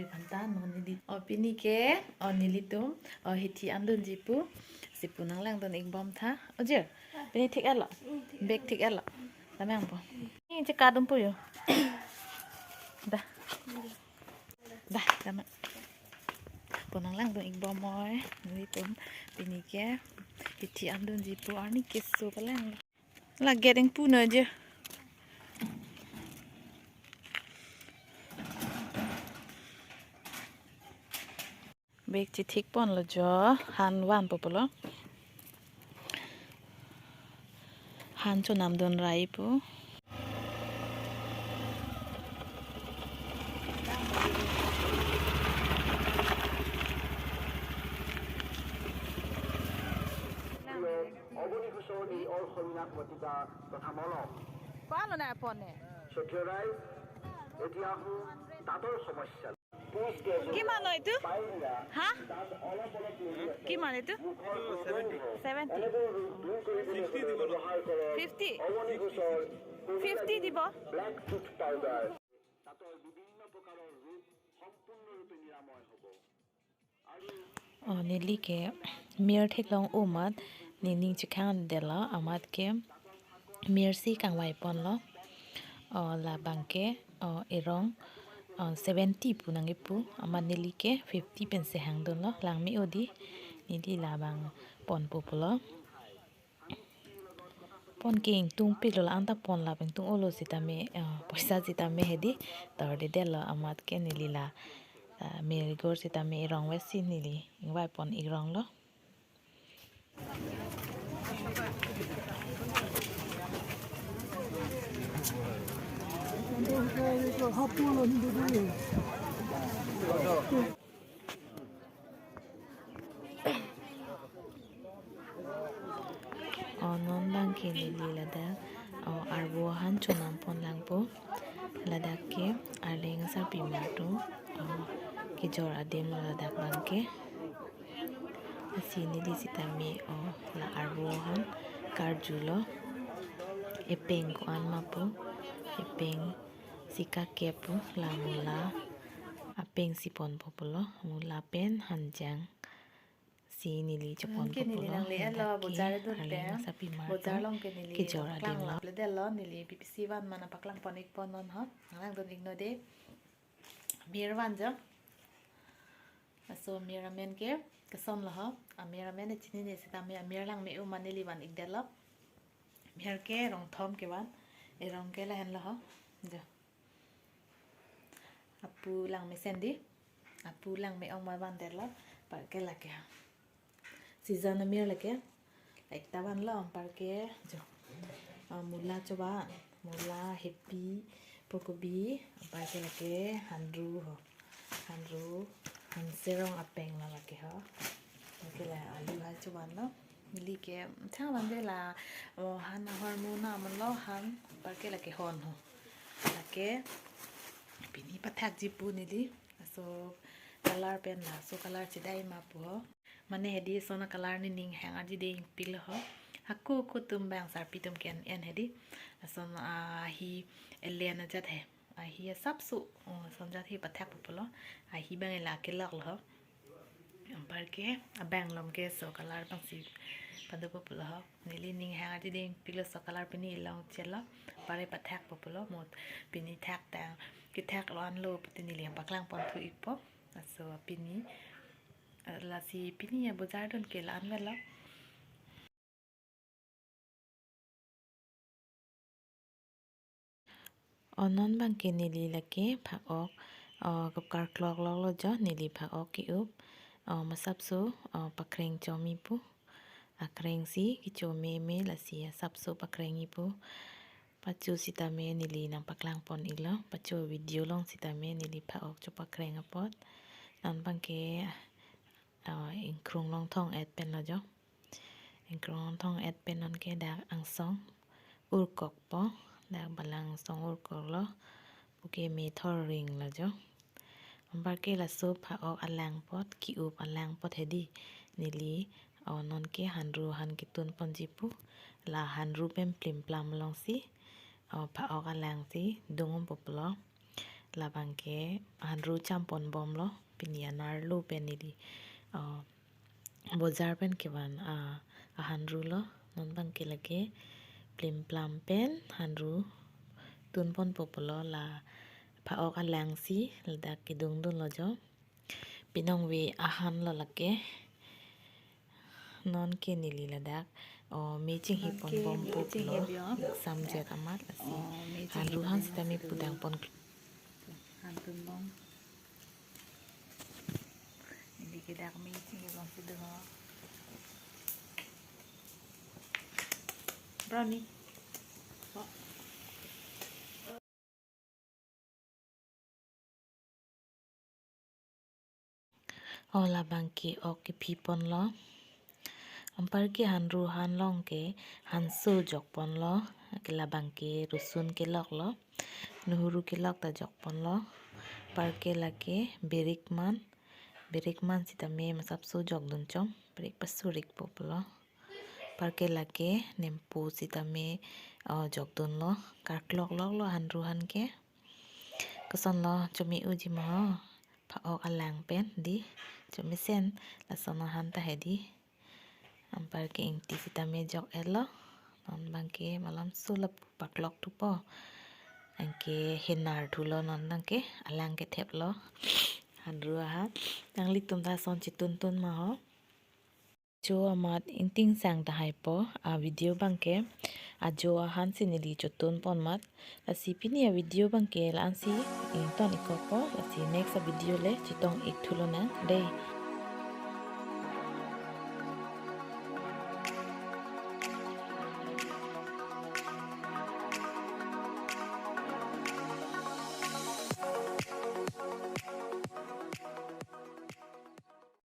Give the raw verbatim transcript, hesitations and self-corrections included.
Phanta non neli. O pini ke, o nelitum, o hithi andunji pu. Si pu nanglangdun ikbom tha. O jir, pini thik-et lo. Bag thik-et lo. Tame angpo. Ni chekadun po yo. Dah. Dah, tame. Pu nanglangdun ikbom oi. Nelitum pini ke hithi andunji pu arni keso palanglo. La gate ingpu na je. Bag chethik ponlo jo, han vanpo pulo. Han chonamdun rai pu. Abani ঘোষৰ এই অৰ্শমিনা শতিকা তথা মলম। পালো না পনে। সক্ৰিয় ৰাইজ, এতিয়া আহো দাঁতৰ সমস্যা। কিমান হয় এইটো? হা? কিমান এইটো? ছেভেণ্টি। ফিফটি? ফিফটি দিব। Blake tooth powder. দাঁতৰ বিভিন্ন প্ৰকাৰৰ ৰোগ সম্পূৰ্ণৰূপে নিৰাময় হ'ব। O, neli ke mir theklong amat nening chekhang detlo, amat ke mir si kangvai ponlo. O, labang ke, o, erong, o, seventy pu nangkipu, amat neli ke fifty pensi hangdunlo, langme-o dei, neli labang ponpo pulo. Pon ke ingtungpiklo, la-an ta pon la ingtung-olo sitame, eh, poisa sitame hedi, tordedetlo, amat ke neli la, eh, mir rigor sitame erong vesi neli ingvai pon ironglo. O, non bang ke neli ladak, o, arvo ahan chonam pon langpo. Ladak ke arleng asarpimar atum, o, kejor adim ladak bang ke. Lasi neli sitame, o, la arvo ahan karjulo. Epeng ko-an ma pu, epeng si kakep pu, la mula apeng si ponpo pulo, mula pen hanjang si neli chepon. Anke neli ponpo pulo, nangle-etlo, ladak ke bojar adun arleng pen. Asarpimar atum, bojar along ke neli kejor adim paklang lo. Lapledetlo, neli P P C van mana paklang pon ikpo non ho. Nang langdun iknon dei. Mir van jo. Laso mir amen ke kesonlo ho. Amir amen chinine sitame amir langme-o amat neli van ikdetlo. Mir ke rong thom kevan. Erong ke lahenlo ho. Jo. Apu langmesen dei. Apu langme-ong amat vandetlo. Anparke lake ha. Season amir lake. Lake ta vanlo, anparke jo. Ah, mula chovan, mula, hepi, phokobi, anparke lake hanru ho. Hanru, hanserong apeng lo lake ho. Anparke la alu hai chovan lo. Neli ke thang vanve la, o, han ahormu na manlo han, anparke lake hon ho. Lake pini pathakji pu neli. Laso color pen laso color chedai ma pu ho. Mane hedi lason a-color nening hang arjidengpiklo ho. Hako hako atum bang sarpi atum ke en-en hedi. Lason ahi elen ajat he. Ahi asapso, o, lason jat he pathakpo pulo. Ahi bang ela kelok lo ho. Anparke abang along ke laso color bang si padopo pulo ho. Neli ning hang arjidengpiklo, laso color pini ilong chelo. Anparke pathakpo pulo, mo pini thak tang. Kethak lo anlo pute neli nangpaklang ponthu ikpo. Laso pini, eh, lasi pini abojar adun ke la-an velo. O, non bang ke neli lake phak-ok, o, kepkar klok lok lo jo, neli phak-ok ke-up, o, masapso, o, pakreng chomi pu, akreng si kecho meme lasi asapso pakreng-i pu, pacho sitame neli nangpaklang pon iklo, pacho video along sitame neli phak-ok chopakreng apot, non bang ke, o, ingkrung along thong-et pen lo jo. Ingkrung along thong-et pen non ke dak angsong urkokpo, dak balang angsong urkok lo, puke me thor ring lo jo. Anparke laso phak-ok alang apot, ke-up alang apot hedi, neli, o, non ke hanru ahan ketun ponji pu, la hanru pen plimplam along si, o, phak-ok alang si dungpo pulo. Labang ke ahanru champon bomlo, pini anerlo pen neli, uh, bojar pen kevan, uh, ahanru lo. Non bang ke lake plim plam pen ahanru tunponpo pulo, la pha-ok alang si ladak kedung dunlo jo. Pinong ve ahan lo lake. Non ke neli ladak, o, me chinghipon bompo pulo. Exam jet amat lasi. Ahanru han sitame pudangpon. Han tunbom. Neli ke dak me chinghipon si do. Brownie. O, labang ke ok kephiponlo. Anpar ke ahanru han along ke hanso jokponlo. Ke labang ke rosun kelok lo. Nohuru kelok ta jokponlo. Anpar ke lake birik man. Birik man sitame masapso jokdun chom. Birik pasurikpo pulo. Anpar ke lake nempo sitame, o, jokdunlo. Karklok loklo ahanru han ke. Kosonlo, chome-oji ma ho. Pha-ok alang pen dei. Chomesen, lason ahan ta he dei. Anpar ke ingti sitame jok-etlo. Non bang ke malomso lapu paklok thupo. Anke henar thulo, non bang ke alang ketheplo. Ahanru ahan. Nanglitum ta lason chetuntun ma ho. Ajo amat ingtingsang tahaipo, a video bang ke, ajo ahan si neli chotunpon amat. Lasi pini a video bang ke la-an si ington-ik kokpo, lasi next a video le chetong-ik thulonang dei.